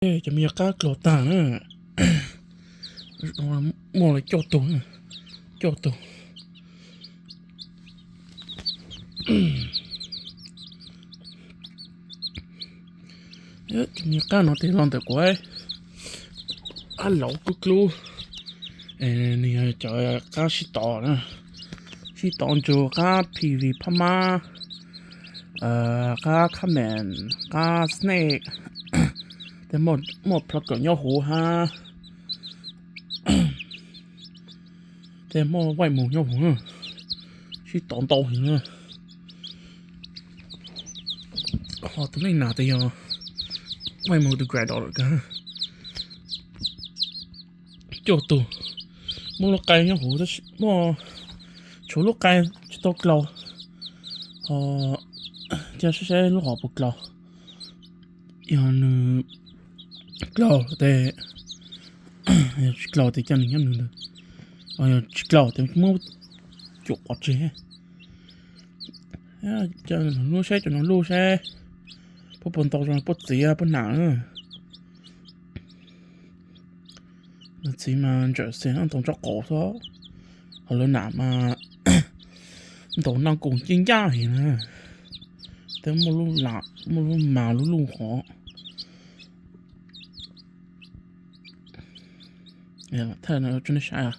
Cov me nyuam qab dlog tag na, muaj li cuaj tug, cuaj tug. Cov me nyuam qab no tig los ntawm kuv, qab laus dub dub, nws yog cov qab sib tov na, sib tov ntsug qab P V phab mab, qab Cayman, qab Snake, tej muaj plucker nyob huv hab tej muaj white moose nyob huv, sib tov ntau heev na. Ho tus neej nas tes yog white moose tus grand daughter, cuaj tug. Muaj lub qai nyob huv tab sis muaj, tshuav lub qai tsis tau dlog, ho cia saib saib lub hov puas dlog. Yog nws dlog tes, yog tsis dlog tes cia nws nyob nws ntawd, yog tsis dlog tes muab cuam qhov tseg. Cov no lub saib, cov no lub saib, puab puas ntau zoo, puab txiv puab nam. Nws txiv mas ntsawm xees ntau ntsob qaum xwb, ho lawv nam mas ntaus naj nkoos cig ncaj heev na. Tes muaj lub, muaj lub mas lub luj hov. Thaij tso nej saib,